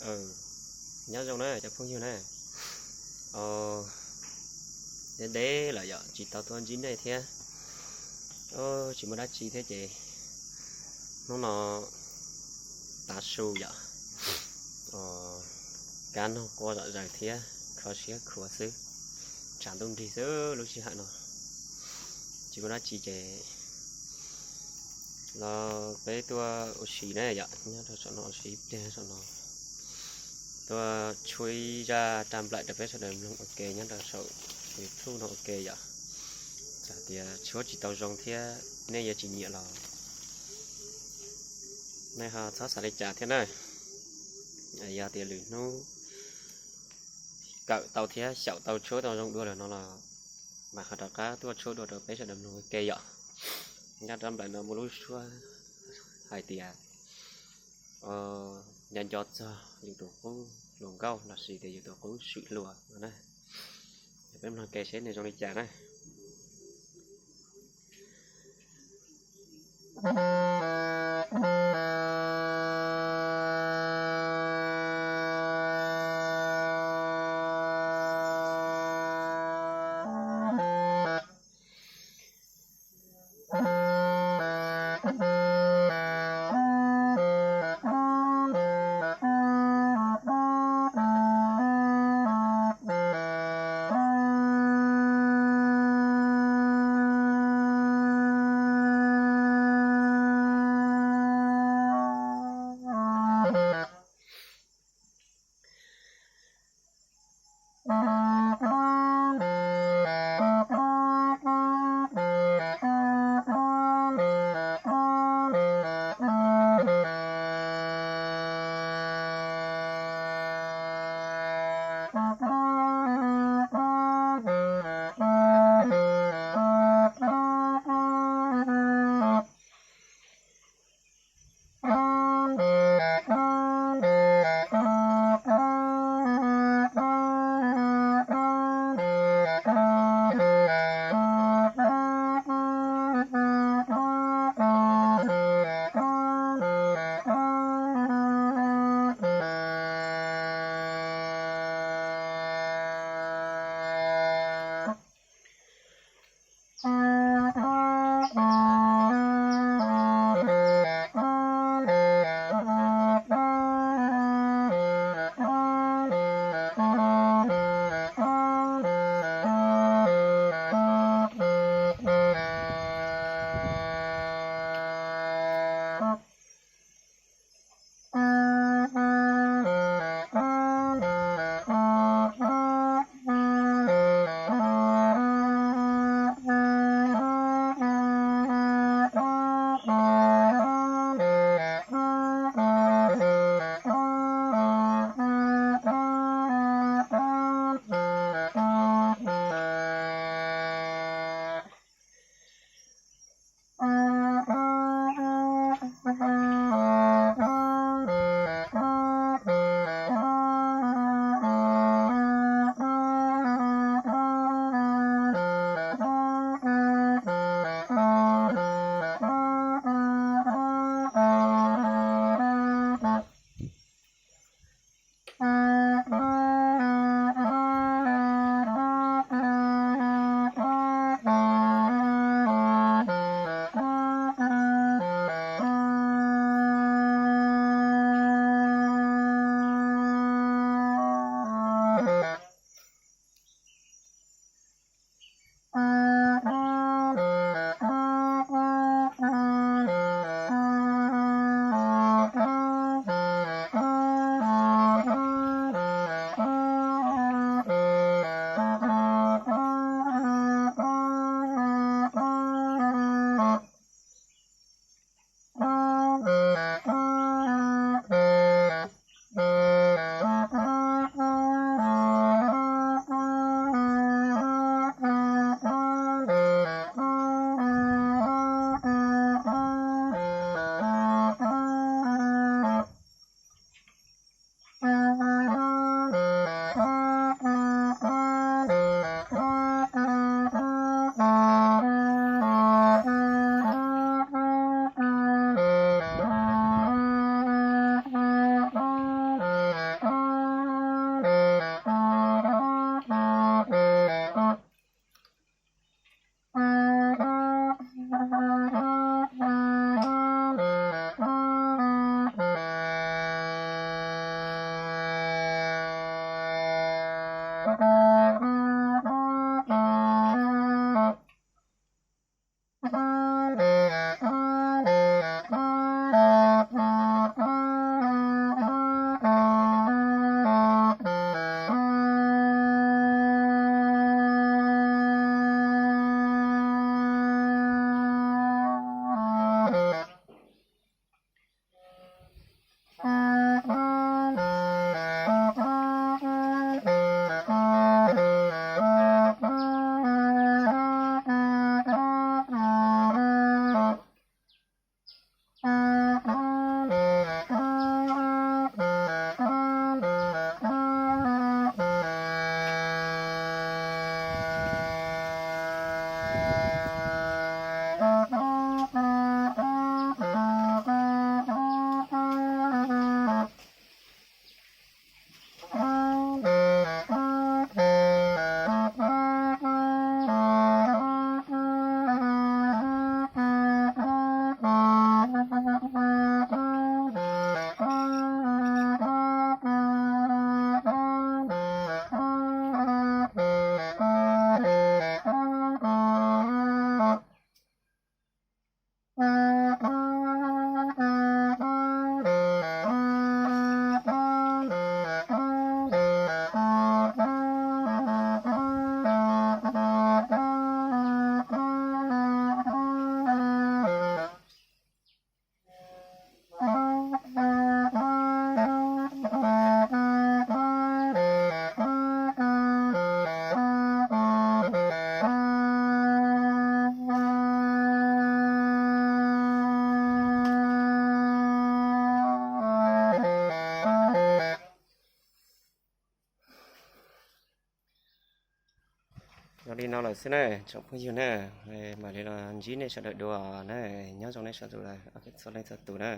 Nyob zoo na cov phooj ywg na. Deb deb lawm yom, tsis tau tuaj ntsib nej thiab. Tsis muaj dab tsi thiab ces hnub no tav su yom, kab noog qua zom zaws thiab kho siab khuav xwb. Tshav ntuj nrig xwb lub sij hawm no. Tsis muaj dab tsi ces los peb tuaj ua si na yom, nyob rau saum no ua si ib pliag saum no. Tuaj tshuab ib zaj raj nplaim rau peb sawv daws mloog ua ke nyob rau saum YouTube no ua ke yom. Txawm tias tshuab tsis tau zoo thiab nej yuav tsis nyiam los nej ho txhob xav li cas thiab na. Yog tias lwm hnub kawm tau thiab xyaum tau tshuab tau zoo dua lawm no los mam ho rov qab tuaj tshuab dua rau peb sawv daws mloog ua ke yom. Nyob raj nplaim no muaj lub suab hais tias nco nco txog yus tus qub hluas nkauj lossis tias yus tus qub swm hluas no na. Peb mloog ke seb nws zoo li cas na. Li no lawm xwb na tsoom phooj ywg na, mam li los ntsib nej sawv daws dua na, nyob zoo nej sawv daws txhua leej txhua tus na.